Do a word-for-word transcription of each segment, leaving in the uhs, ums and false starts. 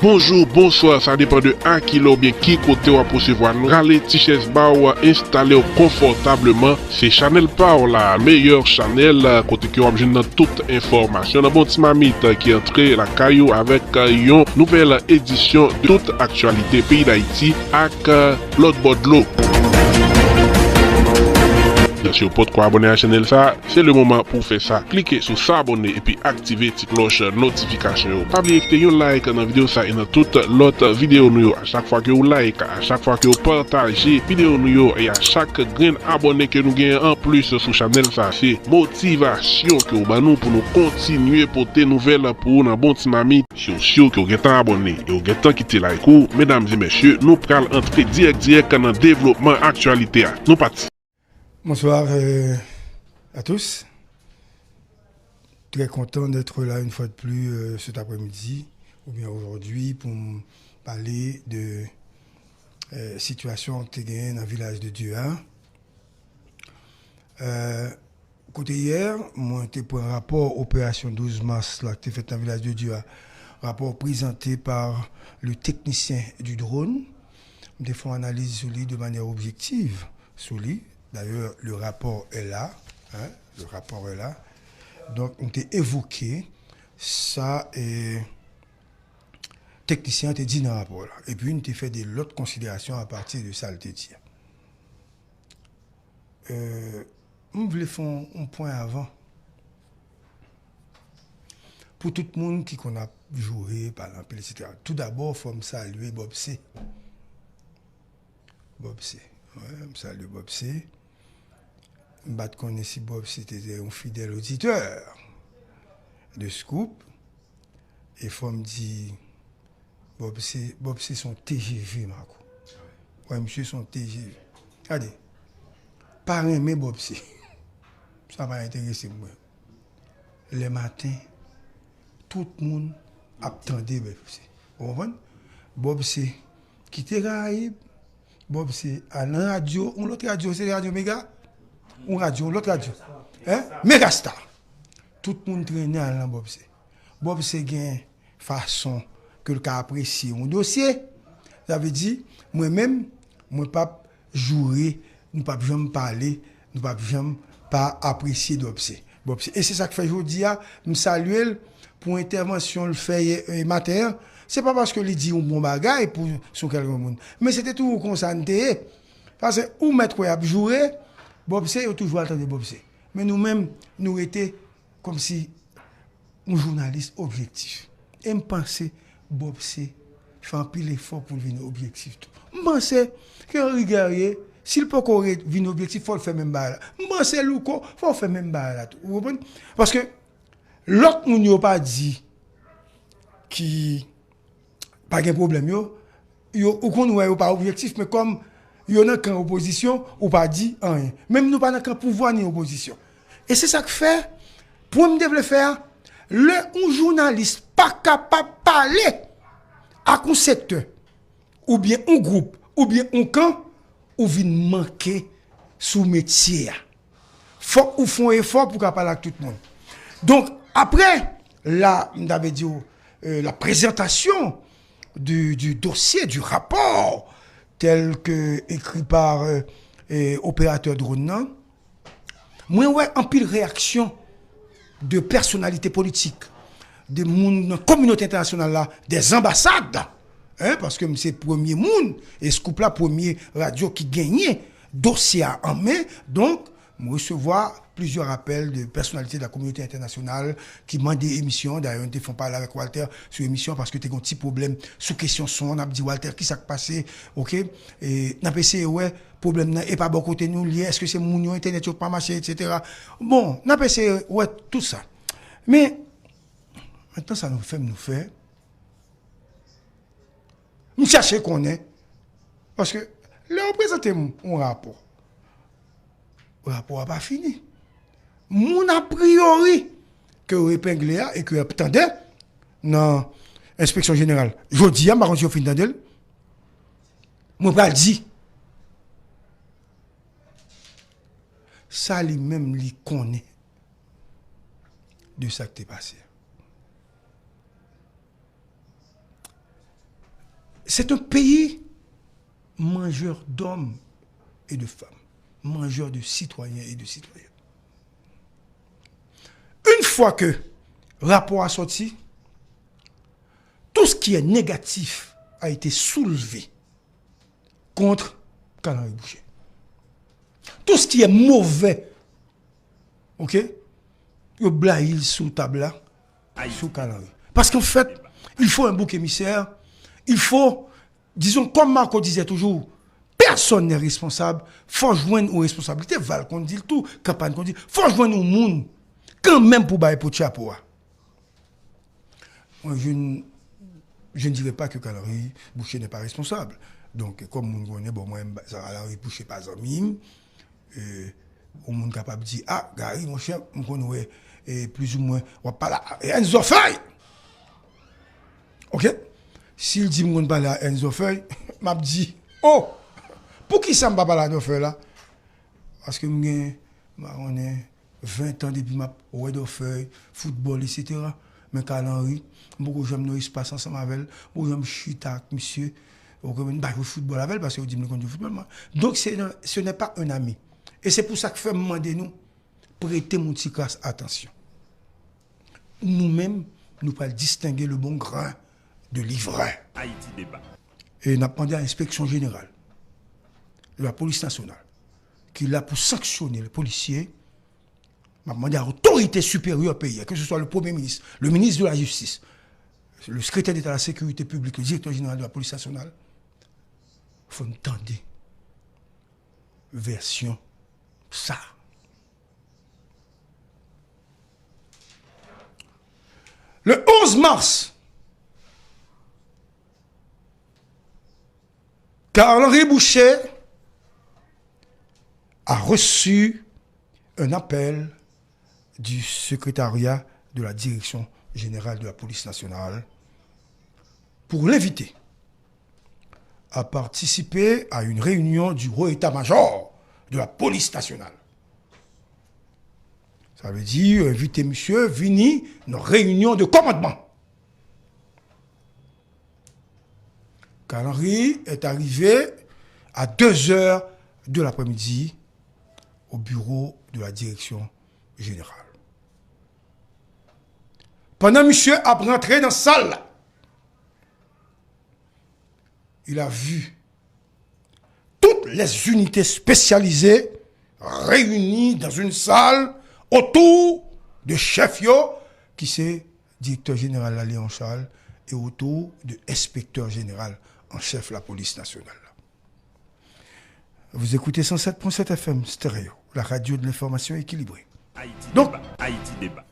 Bonjou, bonswa, sa depann de a ki lè oubyen ki kote w ap resevwa nou. Rale ti chèz ba w, enstale w konfòtableman. Se chanèl pa w la, meyè chanèl, kote ke w ap jwenn nan tout enfòmasyon nan bon ti mamit ki antre lakay ou avèk yon nouvèl edisyon de tout aktyalite peyi Dayiti ak lòt bò dlo. Si w potko abòne a chanèl sa, se le moman pou w fè sa. Klike sou s'abonner epi aktive ti klòch notifikasyon yo. Pa bliye kite yon like nan videyo sa e nan tout lòt videyo nou yo. A chak fwa ke w like, a chak fwa ke w pataje videyo nou yo, e a chak grenn abòne ke nou genyen anplis sou chanèl sa, se motivasyon ke w ban nou pou nou kontinye pote nouvèl pou ou nan bon ti mamit. Si w si ke w gentan abòne e w gentan kite like ou, medam e mesye, nou pral antre dirèk dirèk nan devlopman aktyalite a. Nou pati. Bonsoir euh, à tous. Très content d'être là une fois de plus euh, cet après-midi ou bien aujourd'hui pour m pale de euh, sitiyasyon ki te genyen nan Vilaj de Dye a. Euh, kote yè, mwen te pran rapò operasyon douz mas la ki te fèt nan Vilaj de Dye a. Rapò prezante par le technicien du drone. M te fè yon analiz sou li de manière objective sou li. D'ailleurs, le rapport est là. Hein? Le rapport est là. Donk, m te evoke sa e teknisyen an te di nan rapò la. Epi, m te fè de lòt konsiderasyon apati de sa l te di a. Euh, m vle fè yon, yon pwen avan. Pou tout moun ki konn ap joure, pale anpil, etsetera. Toudabò, fò m salye Bob C. Bob C. Wi, m salye Bob C. M pa t konnen si Bob C te, te yon fidèl oditè de Scoop. E fò m di, Bob C, Bob C se yon T G V, Marco. Wi, misye se yon T G V. Gade, pa renmen Bob C. Sa pa enterese mwen. Lè maten, tout moun ap tande Bob C. Ou konprann? Bob C kite Karayib, Bob C al nan radyo, yon lòt radyo, se radyo Mega? Yon radyo, yon lòt radyo. Hein? Megastar. Tout moun trennen al nan Bob C. Bob C gen fason ke l ka apresye yon dosye. Sa vle di, mwen menm, mwen p ap joure, nou p ap janm pale, nou p ap janm pa apresye Bob C. Bob C. E se sa k fè jodi a, m salye l pou entèvansyon l fè yè, e, maten an. Se pa paske li di yon bon bagay pou, sou kèlke moun. Men se te toujou konsa n te ye. Paske ou mèt kwè y ap joure, Bob C, yo toujou al tande Bob C. Men nou menm, nou rete kòmsi yon jounalis objektif. E m panse Bob C fè anpil efò pou l vin objektif tou. M panse ke Henri Guerrier, si l poko re-, vin objektif, fò l fè menm bagay la. M panse Louko, fò l fè menm bagay la tou. Ou konprann? Paske lòt moun yo pa di ki pa gen pwoblèm yo, yo, ou konn wè yo pa objektif, men kòm yo nan kan opozisyon, ou pa di anyen. Menm nou pa nan kan pouvwa ni opozisyon. E se sa k fè, pwen m te vle fè a, lè yon jounalis pa kapab pale ak yon sektè, oubyen yon gwoup, oubyen yon kan, ou vin manke sou metye a. Fòk ou fè yon efò pou w ka pale ak tout moun. Donk, apre la, m ta vle di w, euh, la présentation du, du dossier, du rapport, tel que écrit par euh, euh, opérateur drone nan, mwen wè anpil reyaksyon de pèsonalite politik, de moun nan kominote entènasyonal la, des ambassades, hein, paske m se premye moun, e Scoop la premye radyo ki genyen dosye a an men, donk, m resevwa plizyè apèl de pèsonalite de la communauté internationale ki mande emisyon. Dayè, n te fè yon pale avèk Walter sou emisyon paske te gen yon ti pwoblèm sou kesyon son an. N ap di, Walter, kisa k pase? Oke? E n ap eseye wè pwoblèm nan, e pa bò kote nou l ye, èske se moun yo, entènèt yo pa mache, etsetera. Bon, n ap eseye wè tout sa. Men, mentnan sa nou fè, m nou fè. M chache konnen. Paske lè yo prezante m yon rapò, rapò a pa fini. Moun a priyori ke yo epengle a e ke y ap tande nan enspeksyon jeneral. Jodi a, m pa konn si yo fin tande l. Mwen pral di sa li menm li konnen de sa k te pase. C'est un pays mangeur d'hommes et de femmes, mangeur de citoyens et de citoyennes. Une fois que rapport a sorti, tout ce qui est négatif a été soulevé contre Carl Henry Boucher. Tout ce qui est mauvais, ok, yo blayi l sou tab la, sou Carl Henry. Parce qu'en fait, il faut un bouc émissaire, il faut, disons, comme Marco disait toujours, personne n'est responsable, fò jwenn ou responsablite, Val konn di l tou, kanpay konn di l, fò jwenn ou moun, kanmenm pou bay pot chapo a. Moi, je ne, je ne dirais pas que Carl Henry Boucher n'est pas responsable. Donc, comme moun konnen, bon, mwen, Carl Henry Boucher pa zanmi m, e, yon moun kapab di, ah, Gary, monchè, m konn wè, e, plizoumwen, w ap pale a Enzo Feuille. Ok? Si l di m konn pale a Enzo Feuille, m ap di, oh, poukisa m pa pale a Enzo Feuille la? Paske m gen, m pa konnen, ven tan depi m ap wè Enzo Feuille, foutbòl, etsetera. Men Carl Henry, m poko janm nan espas ansanm avè l, m poko janm chita ak misye, m pa jwe foutbòl avè l paske yo di m li konn jwe foutbòl. Donk, se, ce n'est pas un ami. E se pou sa k fè m mande nou, prete m yon ti kras atansyon. Nou menm, nou pral distenge le bon grain de l'ivraie. Haïti Débat. E n ap mande a Enspeksyon Jeneral de la Polis Nasyonal, ki la pou sanksyone le polisye, m ap mande a otorite siperyè peyi a, ke se swa le Premye Minis, le Minis de la Jistis, le Sekretè Deta a la Sekirite Piblik, le Direktè Jeneral de la Polis Nasyonal, fò n tande vèsyon sa. Le onze mars, Carl Henry Boucher a reçu un appel du secrétariat de la Direction Générale de la Police Nationale pour l'inviter à participer à une réunion du Haut État-Major de la Police Nationale. Sa vle di, envite misye vini nan reyinyon de kòmandman. Carl Henry est arrivé à deux heures de l'après-midi au bureau de la direction générale. Pandan misye ap rantre nan sal la, il a vu toutes les unités spécialisées réunies dans une salle autour de chèf yo, ki se direktè jeneral la, Léon Charles, e otou de enspektè jeneral an chèf lapolis nasyonal la. Vous écoutez cent sept point sept F M Stereo, la radio de l'information équilibrée. Haïti Débat. Donk, Haïti Débat.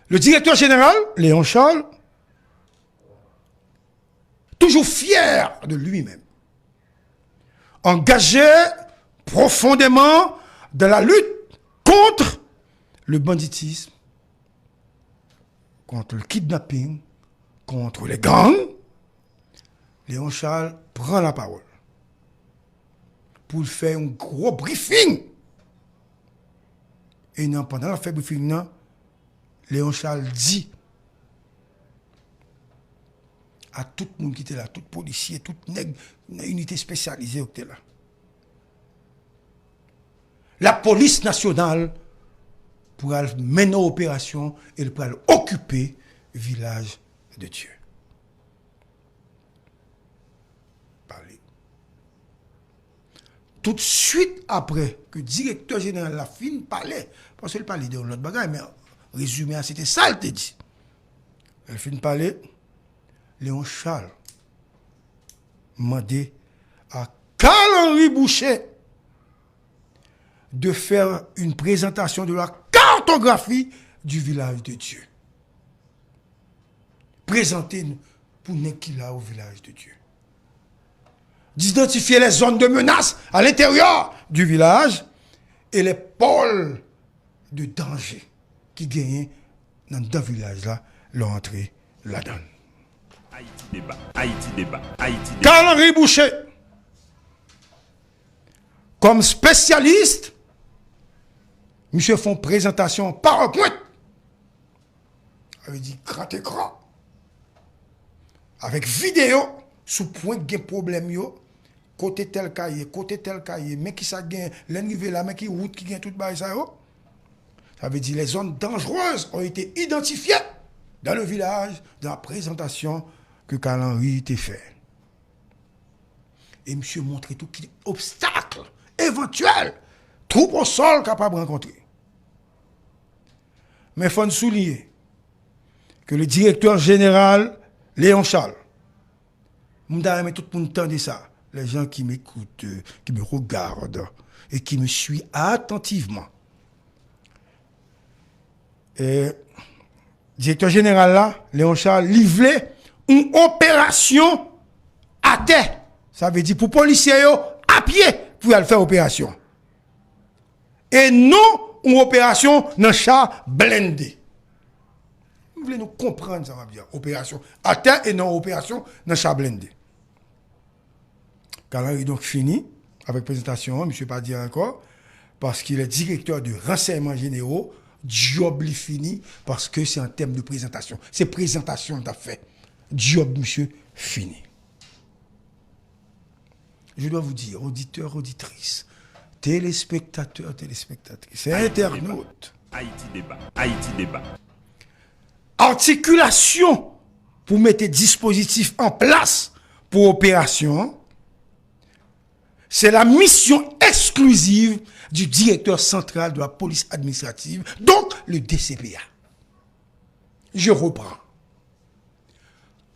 Le directeur général, Léon Charles, toujours fier de lui-même, engagé profondément dans la lutte contre le banditisme, contre le kidnapping, contre les gangs, Léon Charles pran lapawòl pou l fè yon gwo briefing. E nan, pandan l ap fè briefing nan, Léon Charles di a tout moun ki te la, tout polisye, tout nèg nan inite espesyalize yo ki te la, lapolis nasyonal pral mennen operasyon e l pral okipe Vilaj de Dye. Pale. Toutswit apre ke direktè jeneral la fin pale, paske l pale de yon lòt bagay, men rezime a, se te sa l te di. Lè l fin pale, Léon Charles mande a Carl Henry Boucher de faire une présentation de la cartographie du Village de Dieu. Prezante n pou nèg ki la au Village de Dieu. D'identifier les zones de menace à l'intérieur du village et les pôles de danger ki genyen nan, nan vilaj la, lè w antre ladan l. Haïti Débat, Haïti Débat, Haïti Débat. Carl Henry Boucher, kòm espesyalis, misye fè yon prezantasyon PowerPoint. Sa vle di gran ekran. avèk videyo sou pwen k gen pwoblèm yo, kote tèl kay ye, kote tèl kay ye, men kisa k gen, lè n rive la, men ki wout ki gen tout bagay sa yo. Ça veut dire les zones dangereuses ont été identifiées dans le village dans la présentation que Carl Henry te fè. E misye montre tou ki obstak evantyèl twoup o sòl kapab rankontre. Men fò n souliye ke le directeur général Léon Charles, m ta renmen tout moun tande sa, les gens qui m'écoutent, euh, qui me regardent et qui me suivent attentivement. E, direktè jeneral la, Léon Charles, li vle yon operasyon atè. Sa vle di pou polisye yo a pye pou y al fè operasyon. E non yon operasyon nan cha blende. M vle nou konprann sa m ap di a. Operasyon atè e non operasyon nan cha blende. Carl Henry donk fini avèk prezantasyon an, misye pa di ankò, paske le directeur de renseignements généraux, djòb li fini, paske se an tèm de prezantasyon. Se prezantasyon l t ap fè. Djòb misye fini. Je dois vous dire, auditeurs, auditrices, téléspectateurs, téléspectatrices, et internautes, Haïti Débat, Haïti Débat. Atikilasyon pou mete dispozitif an plas pou operasyon an, c'est la mission exclusive du directeur central de la police administrative, donc le D C P A. Je reprends.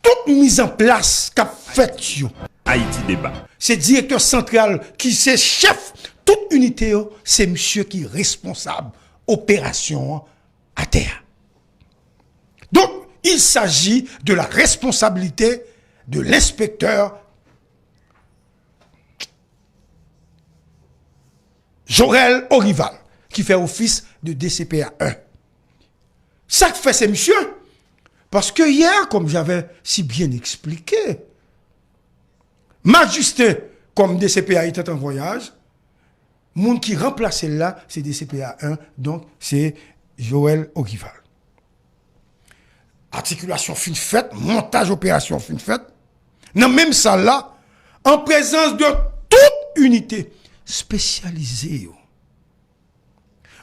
Tout mizanplas k ap fèt yo, Haïti Débat. Se direktè santral ki se chèf tout inite yo, se misye ki responsab operasyon an atè a. Donc, il s'agit de la responsabilité de l'inspecteur Jorel Orival, ki fè ofis de D C P A un. Sa k fè se misye, paske yè, comme j'avais si bien expliqué, Mac Justin, comme D C P A, était en voyage, moun ki ranplase l la, se D C P A un, donk se Jorel Orival. Atikilasyon fin fèt, montaj operasyon fin fèt, nan menm sal la, an prezans de tout inite espesyalize yo,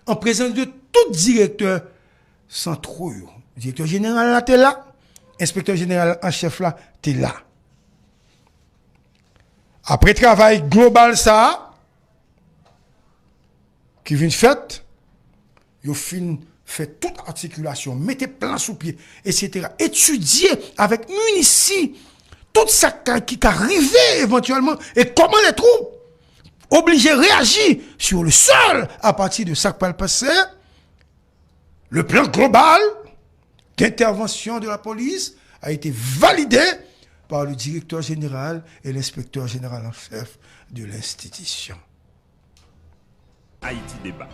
an prezans de tout direktè santwo yo. Direktè jeneral la te la, enspektè jeneral an chèf la te la. Apre travay global sa a, ki vin fèt, yo fin fè tout atikilasyon, mete plan sou pye, etsetera. Etidye avèk minisi tout sa k ka, ki ka rive evantyèlman e kòman les troupes obligées réagissent sur le sol à partir de sa k pral pase. Le plan global d'intervention de la police a été validé par le directeur général et l'inspecteur général en chef de l'institution. Haïti Débat.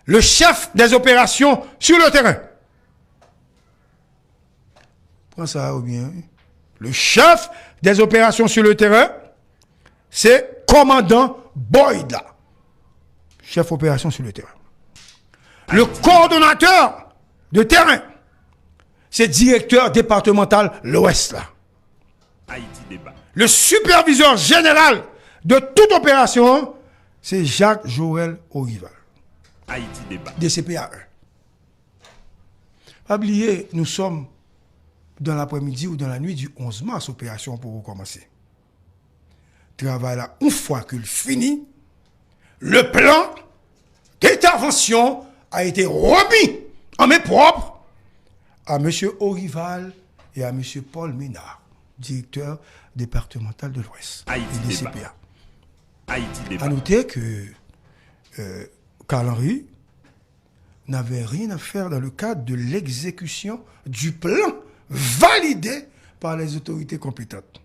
Le chef des opérations sur le terrain. Pran sa yo byen, wi. Le chef des opérations sur le terrain, se kòmandan Boyd la. Chef opération sur le terrain. Le coordonnateur de terrain, se direktè depatmantal Lwès la. Haïti Débat. Le superviseur général de toute opération, se Jacques Joël Orival, Haïti Débat. D C P A un. Pa bliye, nous sommes dans l'après-midi ou dans la nuit du onze mars, operasyon poko kòmanse. Travay la, yon fwa ke l fini, le plan d'intervention a été remis en main propre à monsieur Orival et à monsieur Paul Ménard, directeur départemental de l'Ouest, Haïti et Débat. D C P A. Haïti À Débat. noter que euh, Carl Henry n'avait rien à faire dans le cadre de l'exécution du plan validé par les autorités compétentes.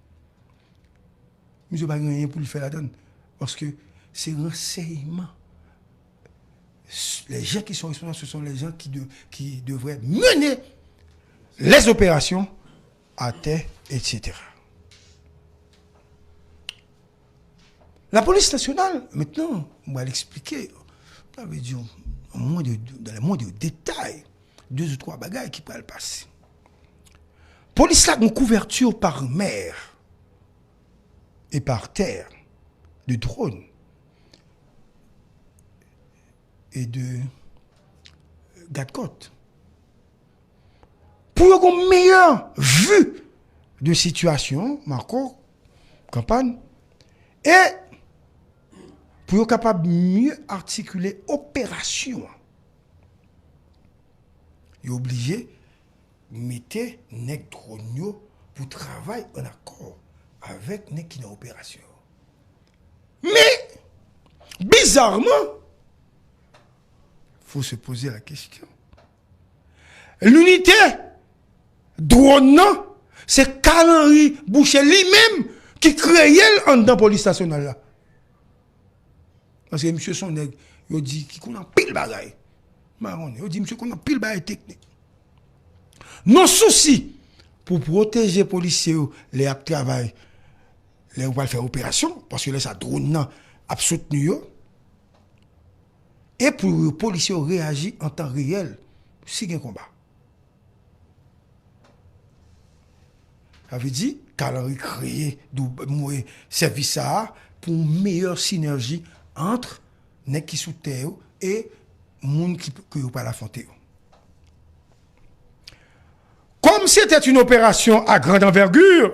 Misye pa gen anyen pou l fè ladann, paske se ransèyman. Les gens qui sont responsables, ce sont les gens qui, de, qui devraient mener les opérations à terre, etsetera. Lapolis nasyonal, mentnan, m pral eksplike, sa vle di, an mwen de, de, dans les moindres détails, de ou twa bagay ki pral pase. Polis la gen kouvèti par mè e par tè de dròn e de gadkòt. Pou yo gen yon meyè vi de sitiyasyon, Mako, Kanpann, e pou yo kapab mye atikile operasyon an, yo oblije mete nèg dwòn yo pou travay an akò avèk nèg ki nan operasyon yo. Men, bizarman, faut se poser la question. Linite dwòn nan, se Carl Henry Boucher li menm ki kreye l anndan polis nasyonal la. Paske misye se yon nèg, yo di, ki konn anpil bagay. M pa konnen, yo di misye konn anpil bagay teknik. Nan sousi pou pwoteje polisye yo lè y ap travay, lè yo pral fè operasyon, paske lè sa dwòn nan ap soutni yo, e pou polisye yo reyaji an tan reyèl si gen konba. Sa vle di, Carl Henry kreye dou-, mwen, sèvis sa a pou yon meyè sinèji ant nèg ki sou tè yo e moun ki, ke yo pral afwonte yo. Comme c'était une opération à grande envergure,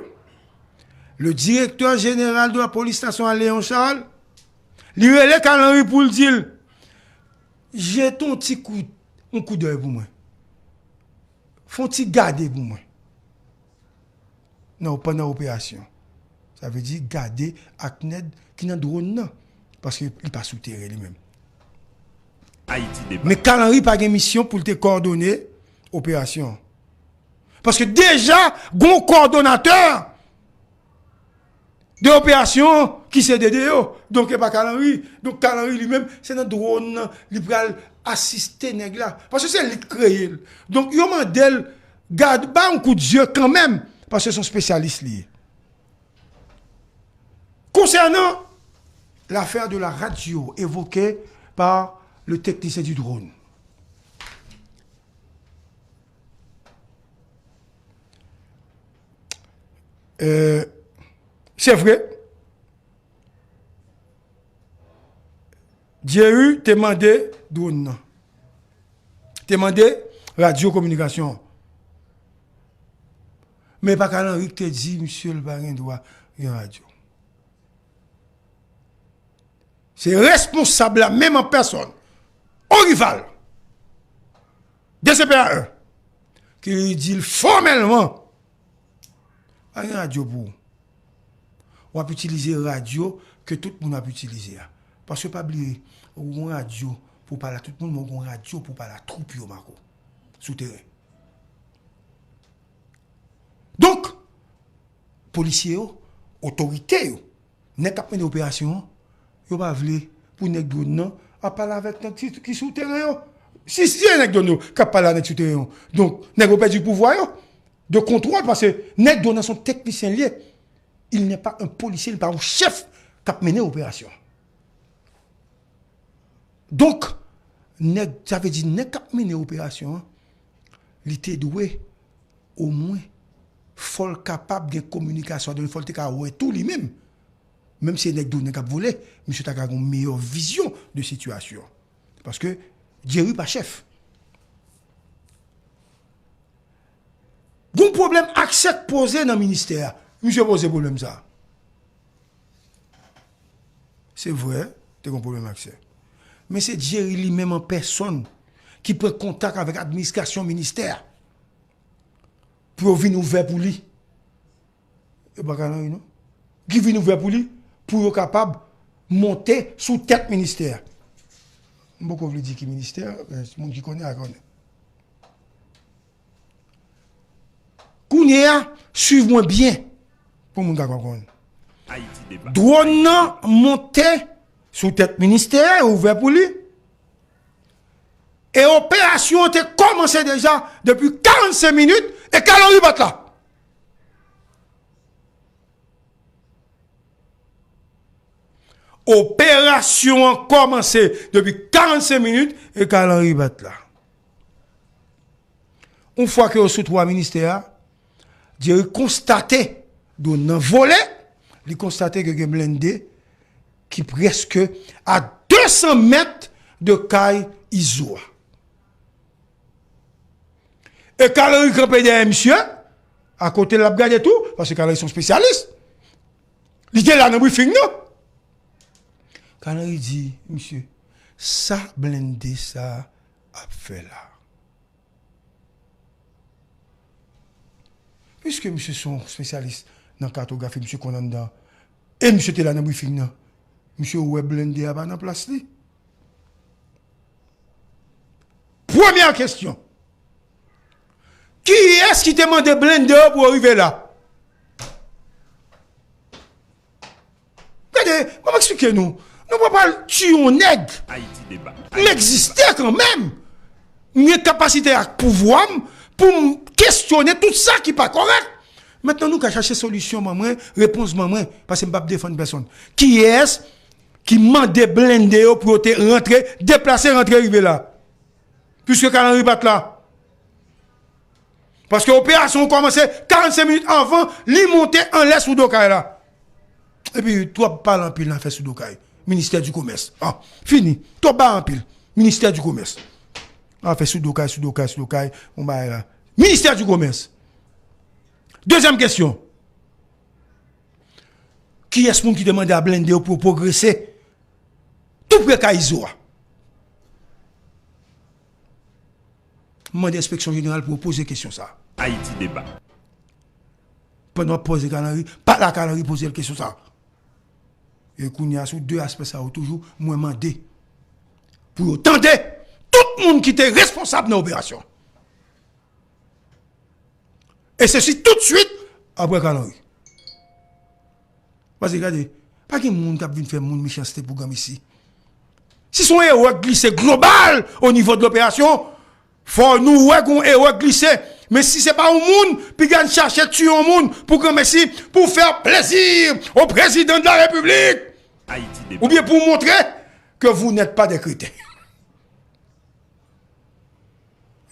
le directeur général de la police nationale, Léon Charles, li rele Carl Henry pou l di l, jete yon ti kou, yon koudèy pou mwen. Fè yon ti gade pou mwen. Nan, pandan operasyon. Sa vle di gade ak nèg ki nan dwòn nan. Paske li pa sou teren li menm. Ayiti Deba. Men Carl Henry pa gen misyon pou l te kòdone operasyon. Paske deja, gon kòdonatè de operasyon ki se Dede yo. Donk, e pa Carl Henry. Donk, Carl Henry li menm, se nan dwòn nan, li pral asiste nèg la. Paske se li k kreye l. Donk, yo mande l, gad, ba yon kout zye kanmenm, paske se yon espesyalis li ye. Concernant l'affaire de la radio évoquée par le technicien du drone, euh, se vre, Jerry te mande dwòn nan. Te mande radyo kominikasyon. Men pa Carl Henry ki te di misye l pa gen dwa gen radyo. Se responsab la menm an pèsòn, Orival, D C P A un, ki di l fòmèlman, pa gen radyo pou ou. W ap itilize radyo ke tout moun ap itilize a. Paske pa bliye, ou gon radyo pou pale a tout moun, men ou gon radyo pou pale a twoup yo, Mako, sou teren. Donk, polisye yo, otorite yo, nèg k ap mennen operasyon an, yo pa vle pou nèg dwòn nan ap pale avèk nèg ki, ki sou teren yo. Si, si se nèg dwòn yo k ap pale a nèg sou teren yo, donk, nèg yo pèdi pouvwa yo de kontwòl, paske nèg dwòn nan se yon teknisyen l ye. Il n'est pas un policier, li pa yon chèf k ap mennen operasyon. Donk, nèg, sa vle di nèg k ap mennen operasyon an, li te dwe, omwen, fò l kapab gen kominikasyon, donk fò l te ka wè tou li menm. Menm si se nèg dwòn nan k ap vole, misye ta ka gen yon meyè vizyon de sitiyasyon an. Paske Jerry pa chèf. Gon pwoblèm aksè k poze nan ministè a. Misye poze pwoblèm sa a. Se vre, te gon pwoblèm aksè. Men se Jerry li menm an pèsòn ki pran kontak avèk administrasyon ministè a pou yo vin ouvè pou li. E pa Carl Henry, non. Ki vin ouvè pou li, pou yo kapab monte sou tèt ministè a. M poko vle di ki ministè, men moun ki konnen a konnen. Kounye a, swiv mwen byen, pou moun ka konprann. Ayiti Deba. Dwòn nan monte sou tèt ministè a, ouvè pou li. E operasyon an te kòmanse deja depi karannsenk minit, e Carl Henry pa t la. Operasyon an kòmanse depi karannsenk minit, e Carl Henry pa t la. Yon fwa ke yo sou twa ministè a, Jerry konstate, dwòn nan vole, li konstate ke gen blende ki prèske a de san mèt de kay Izo a. E Carl Henry kanpe dèyè misye, akote l ap gade tou, paske Carl Henry se yon espesyalis. Li te la nan briefing nan. Carl Henry di, misye, sa blende sa ap fè la. Piske misye se yon espesyalis nan katografi, misye konn anndan, e misye te la nan briefing nan, misye wè blende a pa nan plas li. Premyè kesyon. Kiyès ki te mande blende yo pou yo rive la? Gade, ban m eksplike nou. Nou pa pral tiye yon nèg. Ayiti deba. M egziste kanmenm. M gen kapasite ak pouvwa m pou m kesyone tout sa ki pa kòrèk. Mentnan, nou ka chache solisyon ban mwen, repons ban mwen, paske m p ap defann pèsonn. Kiyès ki mande blende yo pou yo te rantre, deplase, rantre, rive la? Piske Carl Henry pa t la. Paske operasyon an kòmanse karannsenk minit anvan li monte anlè sou do kay la. Epi, twòp pale anpil nan afè sou do kay. Ministè di Komès. Ah, fini. Twòp bay anpil. Ministè di Komès. Afè sou do kay, sou do kay, sou do kay. Yon bagay la. Ministè di Komès. Dezyèm kesyon. Kiyès moun ki te mande a blende yo pou yo pwogrese tou pre kay Izo a? M mande Enspeksyon Jeneral pou yo poze kesyon sa a. Ayiti deba. Pandan w ap poze Carl Henry, pa la Carl Henry poze l kesyon sa a. E kounye a, sou de aspè sa yo toujou, mwen mande pou yo tande tout moun ki te responsab nan operasyon. E se si tout swit apre Carl Henry. Paske gade, pa gen moun k ap vin fè moun mechanste pou granmesi. Si se yon erè glise global o nivo de loperasyon, fò nou wè gen yon erè glise. Men si se pa yon moun, piga n chache tiye yon moun pou granmesi, pou fè plezi o prezidan de la repiblik, Ayiti deba. Oubyen pou montre ke vous n'êtes pas des crétins.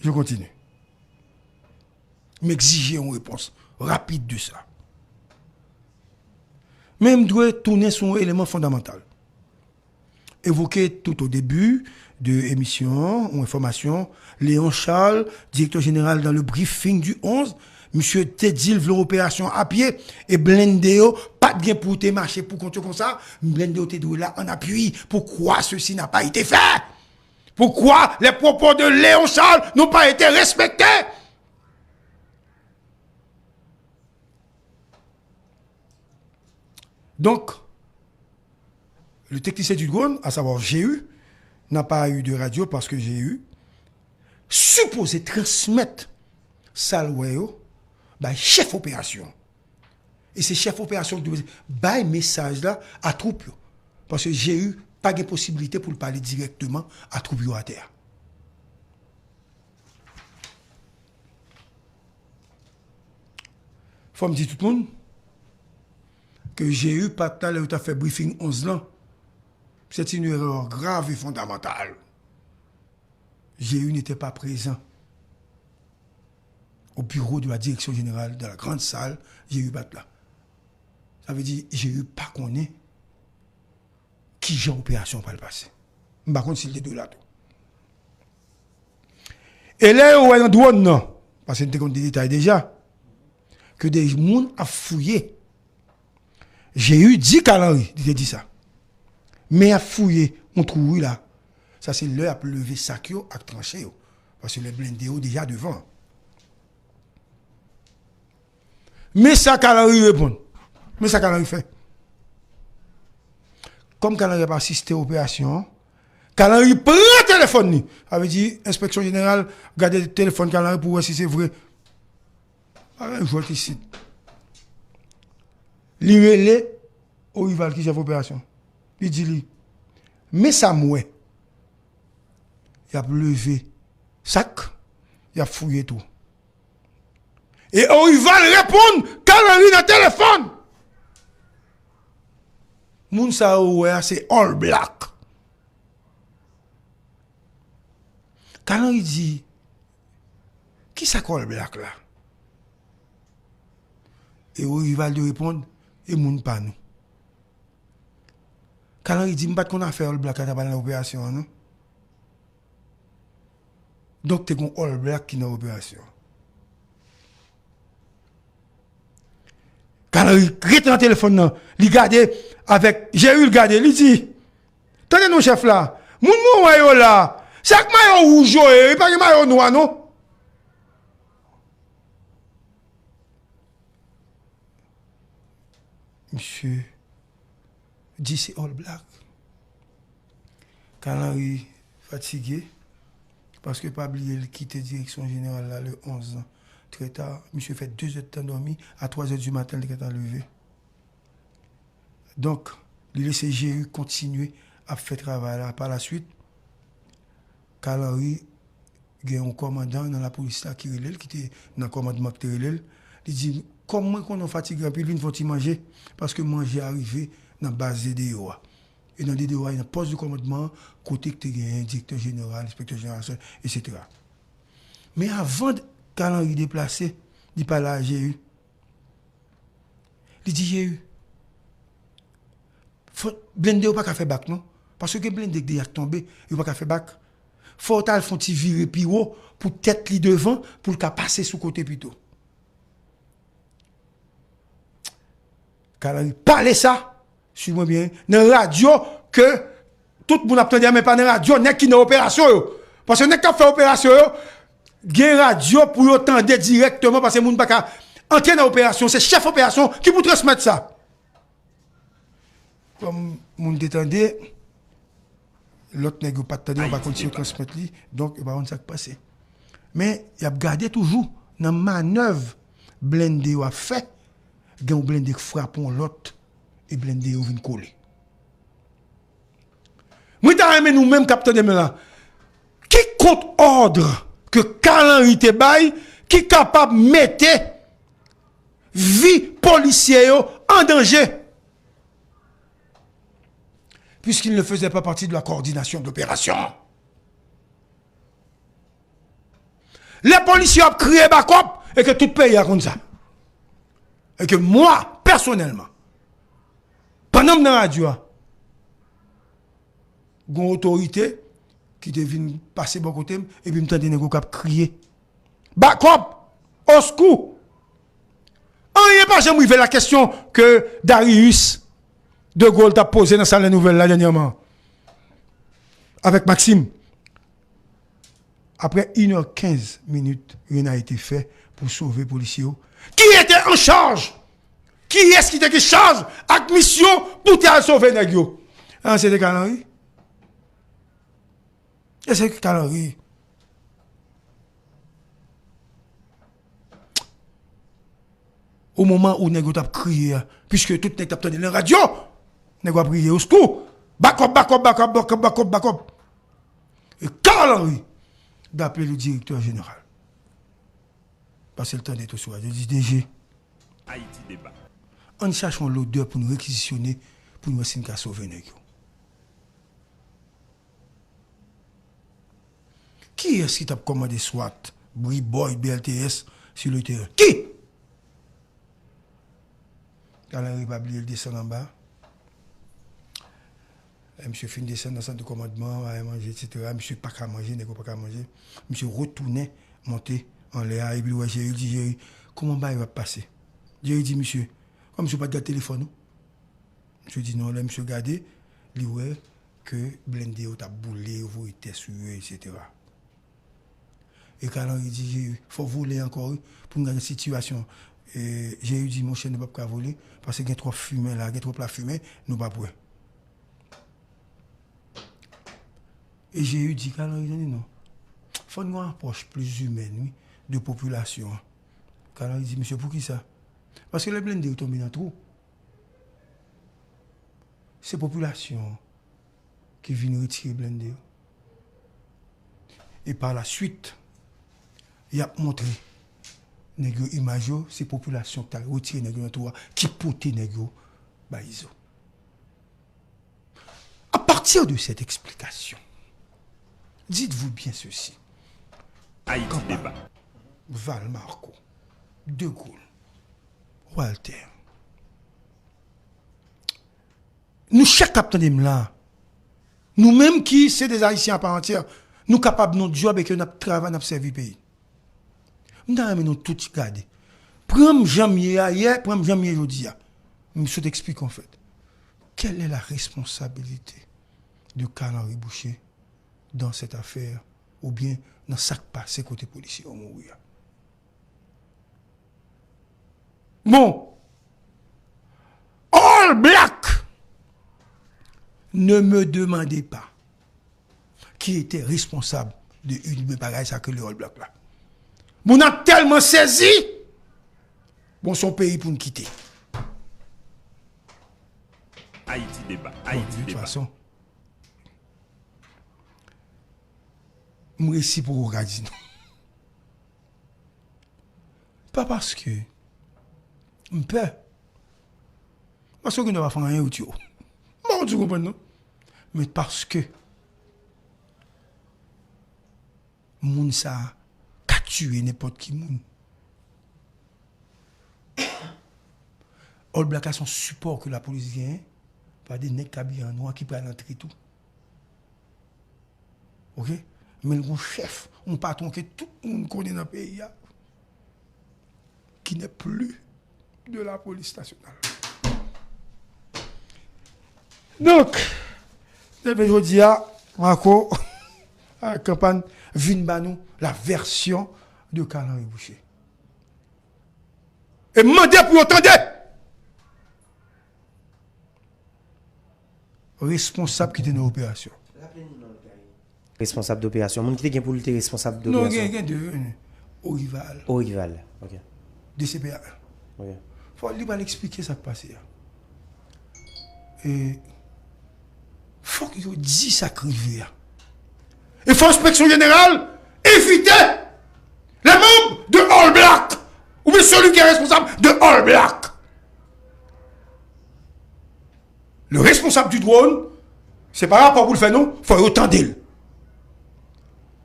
Je continue. M egzije yon repons rapid de sa. Men m dwe tounen sou yon eleman fondamantal. Evoke tout o debi de emisyon an, yon enfòmasyon, Léon Charles, direktè jeneral, dans le briefing du onze, misye te di l vle operasyon a pye, e blende yo pa t gen pou te mache pou kont yo konsa, blende yo te dwe la an apui. Pourquoi ceci n'a pas été fait? Pourquoi les propos de Léon Charles n'ont pas été respectés? Donc, le technicien du drone, à savoir G U, n'a pas eu de radio parce que G U sipoze transmèt sa l wè yo bay chèf operasyon. E se chèf operasyon ki dwe bay mesaj la a twoup yo. Paske G U pa gen posiblite pou l pale dirèkteman a twoup yo atè a. Fò m di tout moun ke G U pa t la lè yo t ap fè briefing onz lan. C'est une erreur grave et fondamentale. G U n'était pas présent au bureau de la direction générale, dans la grande salle, G U pa t la. Sa vle di, G U pa konnen kijan operasyon an pral pase. M pa konn si l te dwe la tou. E lè yo wè nan dwòn nan, paske n te konn de detay deja, ke de moun ap fouye. G U di Carl Henry, li te di sa. Men y ap fouye yon twou wi la. Sa se lè y ap leve sak yo ak tranche yo. Paske lè blende yo deja devan. Men sa Carl Henry reponn. Men sa Carl Henry fè. Kòm Carl Henry ap asiste operasyon an, Carl Henry pran telefòn li. Sa vle di, enspeksyon jeneral gade telefòn Carl Henry pou wè si se vre. Pa gen jwèt isit. Li rele Orival ki chèf operasyon. Li di li, men sa m wè. Y ap leve sak, y ap fouye twou. E Orival reponn Carl Henry nan telefòn. Moun sa yo wè a se All Black. Carl Henry di, kisa k All Black la? E Rivaldo reponn, e moun pa nou. Kalanri di, m pa t konn afè All Black la t ap al nan operasyon an, non. Donk, te gon All Black ki nan operasyon an. Kalanri rete nan telefòn nan, li gade avèk Jerry, l gade, li di, tande non, chèf la, moun mwen wè yo la, se ak mayo wouj yo ye, yo pa gen mayo nwa, non. Misye di se All Black. Kalanri fatige, paske pa bliye l kite direksyon jeneral la le onz trè ta. Misye fè de zè tan dòmi, a twa zè di maten, l te gentan leve. Donk, li lese Jerry kontinye ap fè travay la. Pa laswit, Kalanri gen yon kòmandan nan lapolis la ki rele l, ki te nan kòmandman ki te rele l. Li di, kòm mwen konnen w fatige anpil, vin fè yon ti manje, paske manje a rive nan baz D D O a. E nan D D O a, e nan pòs de kòmandman an, kote ki te genyen direktè jeneral, enspektè jeneral, etsetera. Men avan Kalanri deplase, li pale a Jerry. Li di, Jerry, fò, blende yo pa ka fè bak, non. Paske gen blende ki deja tonbe, yo pa ka fè bak. Fò w t al fè yon ti vire pi wo pou tèt li devan, pou l ka pase sou kote pito. Kalanri pale sa, swiv mwen byen, nan radyo ke tout moun ap tande, men pa nan radyo nèg ki nan operasyon yo. Paske nèg k ap fè operasyon yo, gen radyo pou yo tande dirèkteman, paske moun pa ka antre nan operasyon, se chèf operasyon ki pou transmèt sa. Kòm moun te tande, lòt nèg yo pa t tande, yo pa konn si yo transmèt li, donk yo pa konn sa k pase. Men, y ap gade toujou, nan manèv blende yo ap fè, gen yon blende k frape yon lòt, e blende yo vin kole. Mwen ta renmen nou menm k ap tande m la, ki kont òdre ke Kalanri te bay, ki kapab mete vi polisye yo an danje? Puisqu'il ne faisait pas partie de la coordination de l'opération. Lè polisye ap kriye bakòp, e ke tout peyi a konn sa. E ke mwa, pèsonèlman, pandan m nan radyo a, gon otorite ki te vin pase bò kote m, epi m tande nèg yo k ap kriye, bakòp! Oskou! Anyen pa janm rive la kesyon ke Darius de Gaulle t ap poze nan Sal dè Nouvèl la dènyèman avèk Maxime. Après une heure quinze minutes, rien n'a été fait pou sove polisye yo. Qui était en charge? Kiyès ki te gen chaj ak misyon pou te al sove nèg yo? Ah, se te Kalanri. E se Kalanri. O moman ou nèg yo t ap kriye a, piske tout nèg t ap tande nan radyo, nèg yo ap kriye, oskou! Bakòp, bakòp, bakòp, bakòp, bakòp, bakòp! E Kalanri, daprè le direktè jeneral, paske l tande tou sou radyo, li di, D G, Ayiti Deba, ann chache yon lodè pou n rekizisyone, pou n wè si n ka sove nèg yo. Kiyès ki t ap kòmande swat, bribòy, B L T S sou le teren? Ki? Kalanri pa bliye l desann anba. Lè misye fin desann nan sant de kòmandman, bay manje, etsetera, misye pa ka manje, nèg yo pa ka manje. Misye retounen monte anlè a, epi l wè Jerry, l di Jerry, kòman bagay yo ap pase? Jerry di misye, kòmsi w pa t gad telefòn ou? Misye di non, lè misye gade, li wè ke blende yo t ap boule, yo voye tè sou yo, etsetera. E Kalanri di, Jerry, fò vole ankò, wi, pou n gade sitiyasyon. E Jerry di, monchè, nou p ap ka vole, paske gen twòp fimen la, gen twòp lafimen, nou p ap wè. E Jerry di, Kalanri, tande non. Fò n gen yon apwòch pli imèn, wi, de popilasyon an. Kalanri di, mesye, poukisa? Paske lè blende yo tonbe nan twou, se popilasyon an ki vin retire blende yo. E pa laswit, y ap montre nèg yo imaj yo, se popilasyon ki t al retire nèg yo nan twou a, ki pote nèg yo bay Izo. À partir de cette explication, dites-vous bien ceci. Haïti Débat. Val Marco, De Gaulle, Walter. Nou chak k ap tande m la, nou menm ki se de Ayisyen apaantyè, nou kapab nou djòb e ke n ap travay, n ap sèvi peyi. M ta renmen nou tout gade. Pran m jan m ye a yè, pran m jan m ye jodi a. M sot eksplike anfèt. Quelle est la responsabilité de Carl Henry Boucher dans cette affaire, oubyen nan sa k pase kote polisye yo mouri a? Bon, All Black, ne me demandez pas qui était responsable de une bagay sa ke le All Black la. Moun nan tèlman sezi, bon, se yon peyi pou n kite. Ayiti deba, Bon, Ayiti de tout deba. Fason, m resi poko ka di non. Pa paske m pè. Paske ou gen dwa pa fè anyen, yo tiye w. M pa konn si w konprann non. Men paske moun sa a ka tiye nenpòt ki moun. All Black la se yon sipò ke lapolis genyen pa de nèg k abiye an nwa ki pral antre tou. Oke? Men l gon chèf, yon patwon ke tout moun konnen nan peyi a, qui n'est plus de la police nationale. Donk, depi jodi a, Marco, ak kanpann vin ba nou la version de Carl Henry Boucher. E mande pou yo tande. Responsab ki te nan operasyon. Responsab doperasyon. Moun ki te gen pou l te responsab doperasyon. Non, gen, gen de. Orival. Orival, ok. D C P A. Ok. Fò li pral eksplike sa k pase a. E fòk yo di sa k rive a. E fò enspeksyon jeneral envite les membres de All Black, oubyen celui qui est responsable de All Black. Le responsable du drone, se pa rapò pou l fè non, fò yo tande l.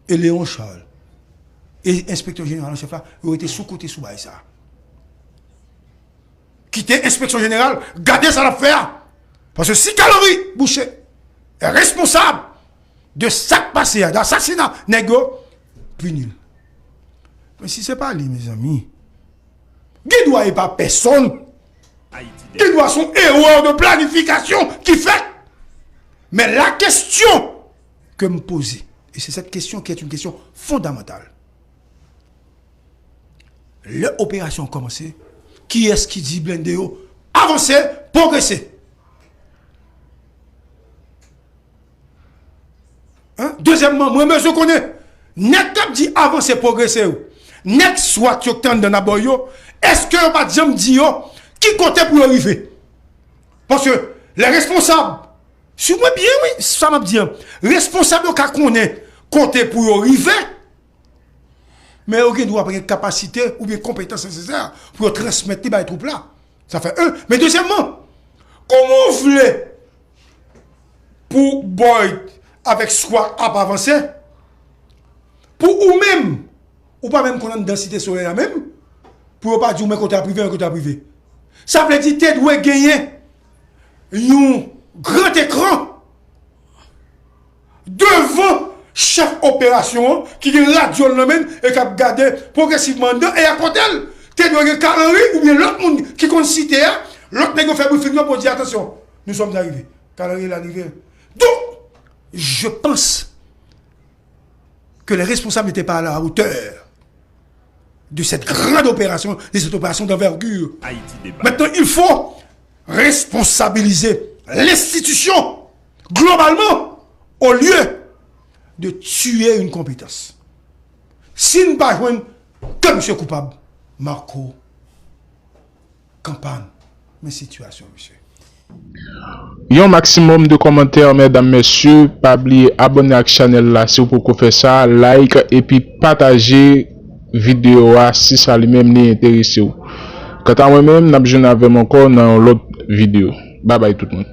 E Léon Charles, e enspektè jeneral an chèf la, yo rete sou kote sou bagay sa. Kite enspeksyon jeneral gade sa l ap fè a. Paske si Carl Henry Boucher est responsable de sa k pase a, de asasina nèg yo, pini l. Men si se pa li, mezanmi, gen dwa e pa pèsonn. Gen dwa se yon erè de planifikasyon ki fèt. Men la question que m poze, et c'est cette question qui est une question fondamentale. Lè operasyon an kòmanse, kiyès ki di blende yo avanse, pwogrese? Hein? Dezyèmman, mwen bezwen konnen, nèg k ap di avanse, pwogrese yo, nèg swat yo k te anndan nan bòy yo, èske yo pa t janm di yo ki kote pou yo rive? Paske lè responsab, swiv mwen byen wi, sa m ap di an, responsab yo ka konnen kote pou yo rive, men yo gen dwa pa gen kapasite oubyen konpetans nesesè pou yo transmèt li bay twoup la. Sa fè en. Men dezyèmman, kòman w vle pou Boyd avèk Squad ap avanse, pou ou menm, ou pa menm konn anndan Site Solèy la menm, pou yo pa di w men kote ap rive, men kote ap rive. Sa vle di te dwe genyen yon gran ekran devan chèf operasyon an ki gen radyo l nan men l e k ap gade pwogresivman anndan e ak kote l. Te dwe gen Carl Henry oubyen lòt moun ki konn Site a, lòt nèg yo fè briefing yo pou yo di, atansyon, nous sommes arrivés. Carl Henry la rive. Donk, je pense que les responsables n'étaient pas à la hauteur de cette grande opération, de cette opération d'envergure. Maintenant, il faut responsabiliser l'institution globalement au lieu de tuer une compétence. Si n pa jwenn ke misye koupab, Marco, kanpann. Men sitiyasyon, mesye. Yon maksimòm de kòmantè, medam, mesye. Pa bliye abòne ak chanèl la si w poko fè sa, like epi pataje videyo a si sa li menm li enterese w. Kanta mwen menm, n ap jwenn avè m ankò nan yon lòt videyo. Babay tout moun.